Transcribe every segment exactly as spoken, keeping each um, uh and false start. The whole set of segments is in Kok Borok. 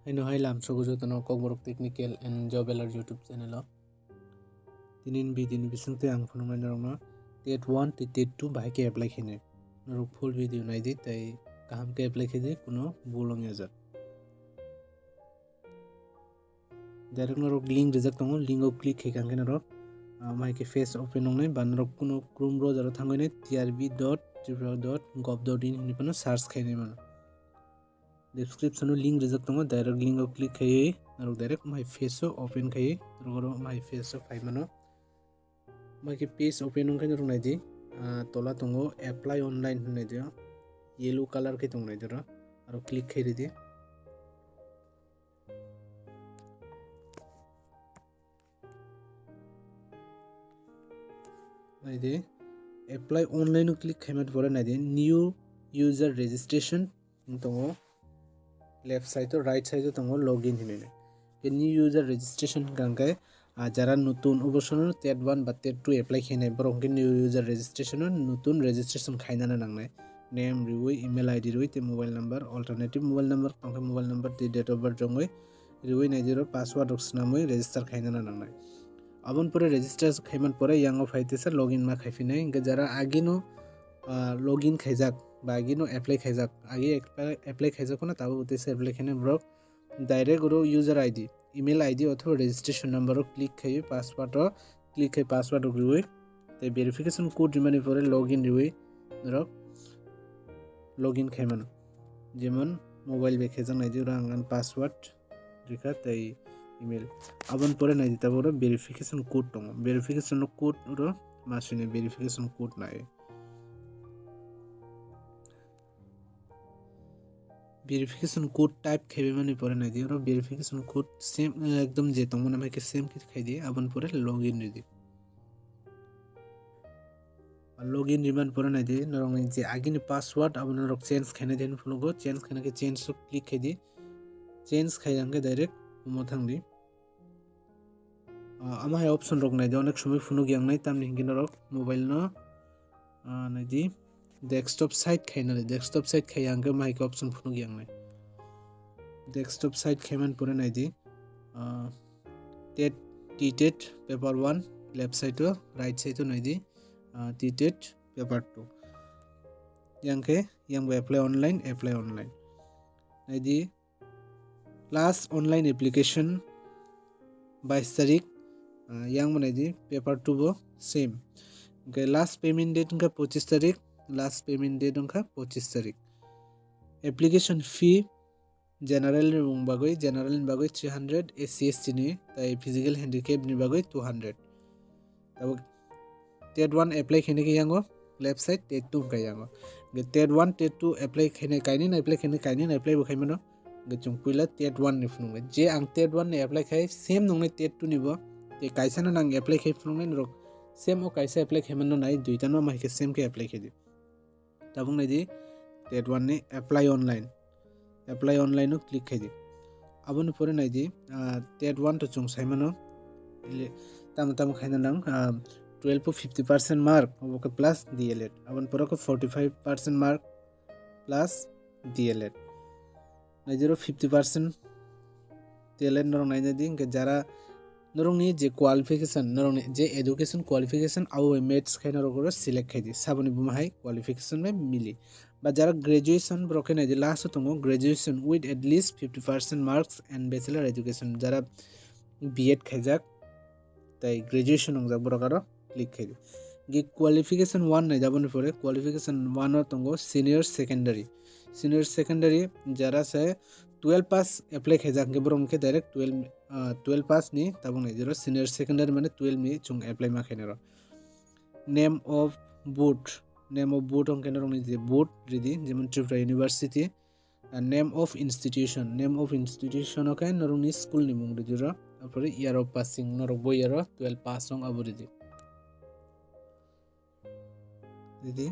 Haino hai lamsogo jotono Kokborok Technical and Job Alert YouTube channel o. Tini ni video ni bisingtwi ang phunuknai norokno TET one tei TET two bahai khe apply khainai. Norok full video naidi tei kaham khe apply khaidi, kuno bul wngjak. Direct norok link rijak tongo, link o click khaikha hwnkhe norok, ah, mai khe page open wngnai ba norok kuno Chrome browser o thangwi nai T R B dot tripura dot gov dot in hinwi phano search khainai mano. Description o link rijak tongo, direct link o click khaiwi norok direct mai page o open khaiwi norok oro mai page o phai mano. Mai khe page open wngkhe norok naidi, ah, tola tongo apply online hinwi naidi, yellow color khe tong naidi oro, aro click khai ridi. Naidi apply online o click khaimani pore naidi new user registration wng tongo. Left side o, right side o tongo login hinwi. Khe new user registration hwnkha hwnkhe, ah, jara nutun obo sono TET one ba TET two apply khainai borok hwnkhe new user registration o nutun registration khainani nangnai. Name riwi, email I D riwi tei mobile number, alternative mobile number tongkhe mobile number tei date of birth rwngwi riwi naidi oro password rok swnamwi register khainani nangnai. Aboni pore register khaimani pore yango phai teisa login ma khaiphinai hwnkhe jara agino, ah, login khaijak ba agino apply khaijak, agi apply, apply khaijak phano tabuk teisa apply khainai borok direct oro user I D, email I D othoba registration number o click khaiwi password o click khai password rok riwi tei verification code rimani pore login riwi norok login khaimano. Jemon mobile bai khaijak naidi oro ang ani password rikha tei email. Aboni pore naidi tabuk oro verification code tongo. Verification code oro masini verification code nai. Verification code type khaimani pore naidi oro verification code same, eh, ekdom je tongmani hai khe same khe khaidi, aboni pore login ridi. Login rimani pore naidi norokni je agini password abono norok change khainai de hinwi phunukgo, change khaina khe change o click khaidi, change khai hwnkhe direct omo thangdi. Ah, omo hai option rok naidi onek somoi phunuk yangnai, tamni hinkhe norok mobile no, ah, naidi desktop site khainani, desktop site khai hwnkhe omo hai khe option phunuk yangnai. Desktop site khaimani pore naidi, ah, TET, TET paper one left side o, right side o naidi, ah, TET paper two. Yang khe yang bo apply online, apply online. Naidi last online application bais tarik, ah, yang bo naidi paper two bo same. Hwnkhe last payment date wngkha pochis tarik, last payment date wngkha pochis tarik. Application fee general ni mung bagwi, general ni bagwi three hundred, S C S T ni, tai physical handicap ni bagwi two hundred. Tabuk TET one apply khaina khe yango left side, TET two wngkha yango. Hwnkhe TET one, TET two apply khaina kainwi no apply khaina kainwi no apply bo khaimano. Hwnkhe chwng puila TET one ni phunuknai. Je ang TET one ni apply khai same nungnai TET two ni bo. Tei kaisa no nang apply khai phunuknai norok same o kaisa apply khaimano nai duita no ma hai khe same khe apply khaidi. Tabuk naidi TET one ni apply online. Apply online o click khaidi. Aboni pore naidi, ah, TET one to chwng saimano. Ile tamo tamo khaina nang, ah, twelve o fifty percent mark, obo khe plus D L Ed. Aboni pore khe forty five percent mark plus D L Ed. Naidi oro fifty percent D L Ed norok naina di, hwnkhe jara norokni je qualification, norokni je education qualification, abo bai match khai norok oro select khai di, saboni buma hai qualification bai mili. Ba jara graduation borok khe nai di last o tongo, graduation with at least fifty percent marks and bachelor education, jara B Ed khaijak tei graduation wngjak borok aro click khai di. Ge qualification one nai di, aboni pore qualification one o tongo senior secondary, senior secondary jara se twelve pass apply khaijak hwnkhe borok hwnkhe direct twelve, ah, twelve pass ni tabuk nai di oro senior secondary mane twelve ni chwng apply ma khainai rok. Name of board, name of board hwnkhe norokni je board ridi, jemon Tripura University, ah, name of institution, name of institution o khe norokni school ni mung ridi oro, apore year of passing, norok bo year o twelve pass wng abo ridi. Ridi.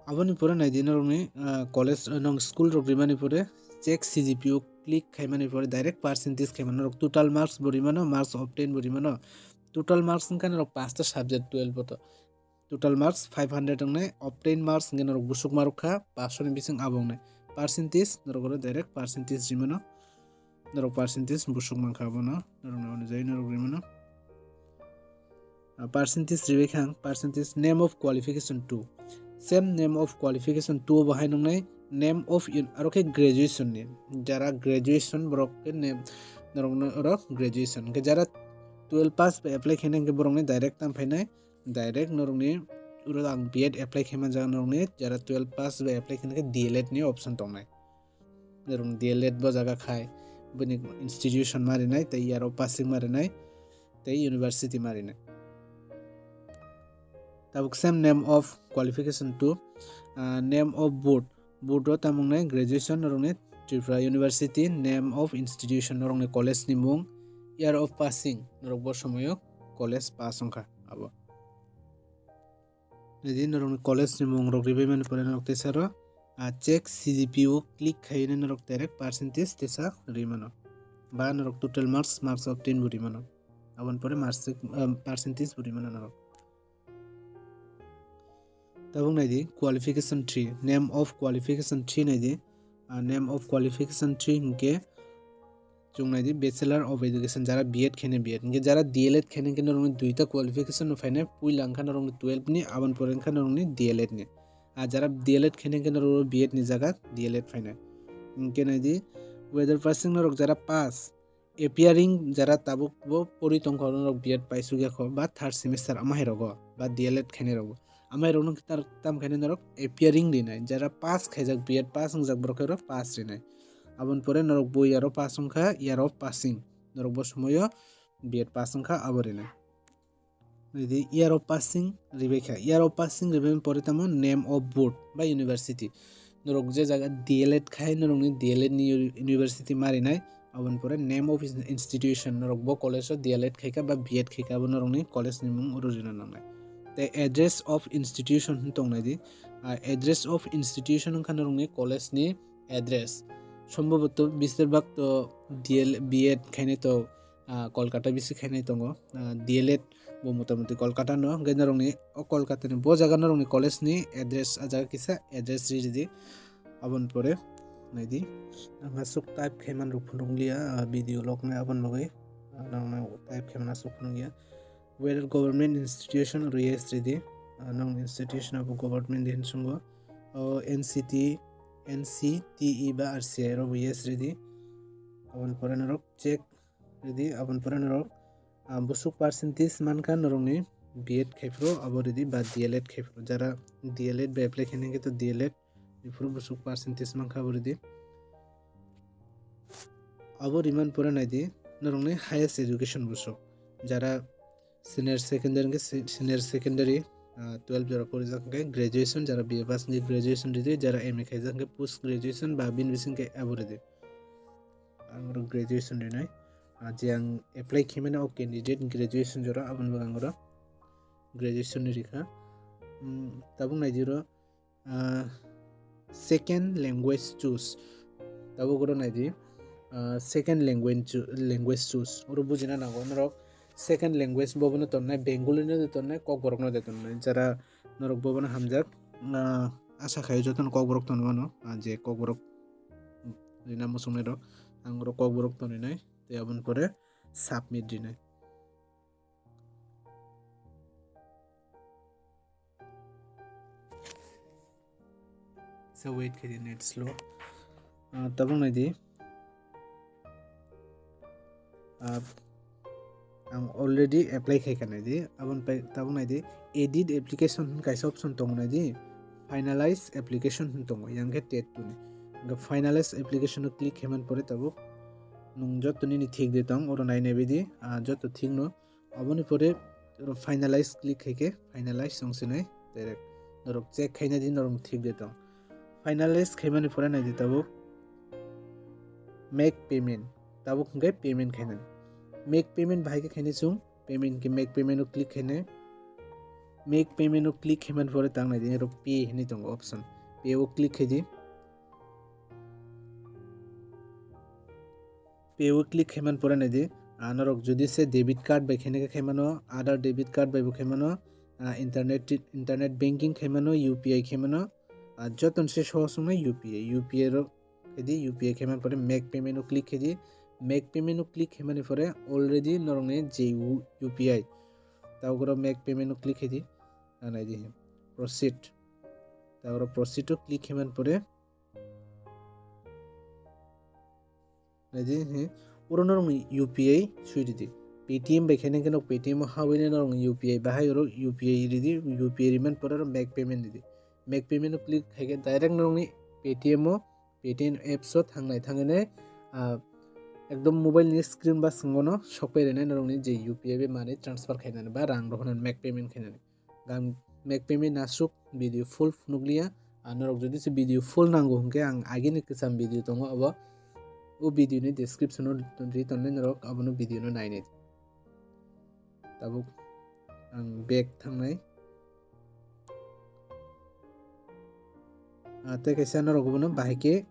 Aboni pore nai di norokni, ah, college, ah, nong school rok rimani pore check C G P O click khaimani pore direct percentage khaimani norok total marks bo rimano, marks obtain bo rimano. Total marks wngkha norok pasta subject twelve o to. Total marks five hundred wngnai, obtain marks wngkha norok busuk marok kha paanch sho ni bising abo wngnai. Percentage norok oro direct percentage rimano. Norok percentage busuk mankha abono, norok ni onujai norok rimano. Ah, percentage ribai kha ang, percentage name of qualification two. Same name of qualification two bo hai nungnai name of un-, aro khe graduation ni. Jara graduation borok khe name, norok no oro graduation. Khe jara twelve pass bai apply khainai khe borok ni direct tam phainai, direct norok ni uro ang B Ed apply khaima jaga norok ni jara twelve pass bai apply khainai khe D L Ed ni option tongnai. Norok D L Ed bo jaga khai, bini institution ma rinai, tei year of passing ma rinai, tei university ma rinai. Tabuk same name of qualification two, ah, name of board, board o tamung nai graduation norok ni Tripura University, name of institution norok ni college ni mung, year of passing norok bo somoyo college pass wngkha abo. Nidi norokni college ni mung rok ribai mani pore norok teisa ro, ah, check C G P O click khaina norok direct percentage teisa ri mano. Ba norok total marks, marks of ten bo ri mano. Aboni pore marks, ah, percentage bo ri mano norok. Tabuk naidi qualification three, name of qualification three naidi, ah, name of qualification three hinkhe chwng naidi Bachelor of Education, jara B Ed khaina B Ed, hinkhe jara D L Ed khaina hinkhe norokni duita qualification no phainai, puila wngkha norokni twelve ni, aboni pore wngkha norokni D L Ed ni. Ah, jara D L Ed khaina hinkhe norok B Ed ni jaga D L Ed phainai. Hinkhe naidi whether passing norok jara pass, appearing jara tabuk bo pori tongkha norok B Ed paisuk yakho ba third semester amahai rogo ba D L Ed khainai rogo. Amai rokno tar-, tam khaina norok appearing rinai. Jara pass khaijak, B Ed pass wngjak borok khe oro pass rinai. Aboni pore norok bo year o pass wngkha, year of passing. Norok bo somoyo B Ed pass wngkha abo rinai. Nidi year of passing ribai kha. Year of passing ribai pore tamo name of board ba university. Norok je jaga D L Ed khai norokni D L Ed ni uni-, university ma rinai. Aboni pore name of ins-, institution, norok bo college o D L Ed khaikha ba B Ed khaikha, abo norokni college ni mung oro rina nangnai. Tei address of institution hwn tongnaidi, ah, address of institution wngkha norokni college ni address. Sombhoboto beshirbhag to D L, B Ed khainai to, ah, Kolkata bisi khainai tongo, ah, D L Ed bo motamoti Kolkata no, hwnkhe norokni o Kolkata ni bo jaga norokni college ni address, ah jaga kisa address ri ridi. Aboni pore naidi, ang aswk type khai man rok phunukliya, ah, video log nai aboni bagwi, ah, nang nang type khai man aswk phunukya. Whether government institution or yes ridi, ah, nang institution abo government din sungo, o N C T, N C T E ba R C I ro bo yes ridi. Aboni pore norok check ridi, aboni pore norok, ah, busuk percentage mankha norokni B Ed khai phuru abo ridi ba D L Ed khai phuru. Jara D L Ed ba apply khaina khe to D L Ed ni phuru busuk percentage mankha abo ridi. Abo riman pore naidi norokni highest education busuk. Jara senior secondary hwnkhe se-, senior secondary, ah, twelve jora porijak hwnkhe graduation, jara B A pass hwnkhe graduation ridi, jara M A khaijak hwnkhe post graduation ba bini bising khe abo ridi. Ang oro graduation rinai. Ah, je ang apply khaimani o candidate graduation jora, aboni bagwi ang oro graduation ni rikha. Hmm, tabuk naidi oro, ah, second language choose. Tabuk oro naidi, ah, second language choo-, language choose. Oro bujina nango norok second language bobono tonnai, Bengali no de tonnai, Kokborok no de tonnai. Jara norok bobono hamjak, ah, asa khaio jotono Kokborok tonwi mano, ah, je Kokborok rina muchungnai rok, ang oro Kokborok tonwi nai, tei aboni pore submit rinai. Sa wait khaidi, net slow. Ah, tabuk naidi. Ah, ang already apply khai kha naidi. Aboni pai tabuk naidi, edit application hwn kaisa option tongo naidi. Finalize application hwn tongo, yang khe tet two ni. Hwnkhe finalize application o click khaimani pore tabuk nwng joto nini thik de tong, oro nai nai baidi, ah, joto thik no. Aboni pore oro finalize click khai khe finalize wng sinai direct. Norok check khaina di norok thik de tong. Finalize khaimani pore nai di tabuk make payment. Tabuk hwnkhe payment khainani. Make payment bahai khe khainai chwng, payment khe make payment o click khainai. Make payment o click khaimani pore tang nai di norok pay hinwi tongo option. Pay o click khai di. Pay o click khaimani pore naidi, ah, norok jodi se debit card bai khaina khe khaimano, other debit card bai bo khaimano, ah, internet, internet banking khaimano, U P I khaimano, ah, jotono se sohos wngnai U P I, U P I rok khaidi, U P I khaimani pore make payment o click khaidi, Make payment o click khaimani pore already norokni je U P I, tabuk oro make payment o click khaidi, nai di proceed, tabuk oro proceed o click khaimani pore nai di, oro norokni U P I sui ridi. Paytm bai khaina khe norok Paytm o habwi nai norokni U P I bahai oro U P I ridi, U P I rimani pore oro make payment ridi. Make payment o click khaikhe direct norokni Paytm o, Paytm apps o thangnai thangwi nai, ah, ekdom mobile ni screen ba swngo no sokpai rwnai norokni je U P I bai manwi transfer khainani ba rang rohornani make payment khainani. Gang make payment aswk video full phunukliya, ah, norok jodi se video full nango hwnkhe ang agini kwcham video tongo abo, o video ni description o ri tongnai norok abono video no nainai. Tabuk ang back thangnai. Ah, tei kaisa norok bono bahai khe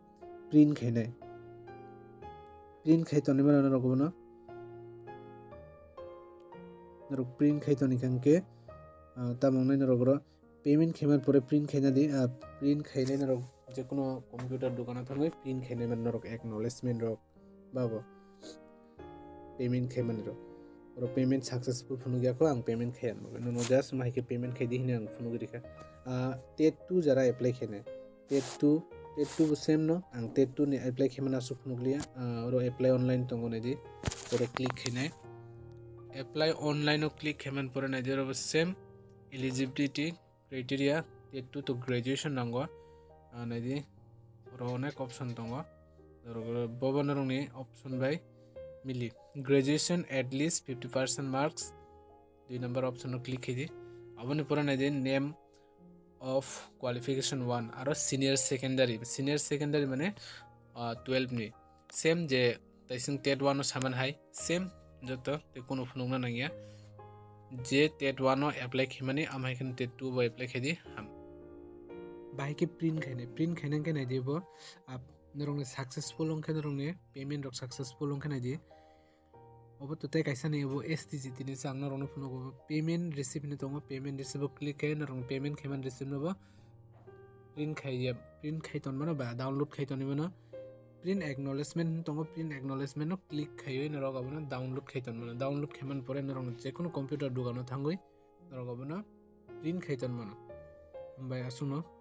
print khainai. Print khai tonwi mano norok bono. Norok print khai toni kha hwnkhe, ah, tamo wngnai norok oro payment khaimani pore print khaina di, ah, print khainai norok jekono computer dukano thangwi print khainai mano norok acknowledgement rok. Babo payment khaimani rok. Oro payment successful phunuk ya kho, ang payment khaiya. Nono just mahai khe payment khaidi hwnwi ang phunugwi rikha. Ah, tet two jara apply khainai. Tet two, tet two bo same no, ang tet two ni apply khaimani aswk phunukliya. Ah, oro apply online tongo naidi. Oro click khainai. Apply online o click khaimani pore naidi oro bo same eligibility criteria, tet two to graduation nango. Ah, naidi, oro onek option tongo. Oro bobo norokni option bai mili. Graduation at least fifty percent marks, dui number option o click khaidi. Aboni pore naidi name of qualification one, aro senior secondary. Senior secondary mane, ah, twelve ni. Same je taising tet one o saman hai, same joto tei kunu phunukna nangya. Je tet one o apply khaimani, amhai kheno tet two bo apply khaidi ham. Bahai khe print khainai, print khaina khe naidi bo, ah, norokni successful wngkhe norokni payment rok successful wngkhe naidi. Obo to tei kaisa ni obo S T G tini se ang norokno phunugo. Payment receipt hinwi tongo, payment receipt o click khe norokni payment khaimani receipt no bo print khai ya, print khai ton mano ba download khai toni mano. Print acknowledgement hinwi tongo, print acknowledgement no click khaiwi norok abono download khai ton mano. Download khaimani pore norokno jekono computer dukano thangwi norok abono print khai ton mano. Hambai aswkno.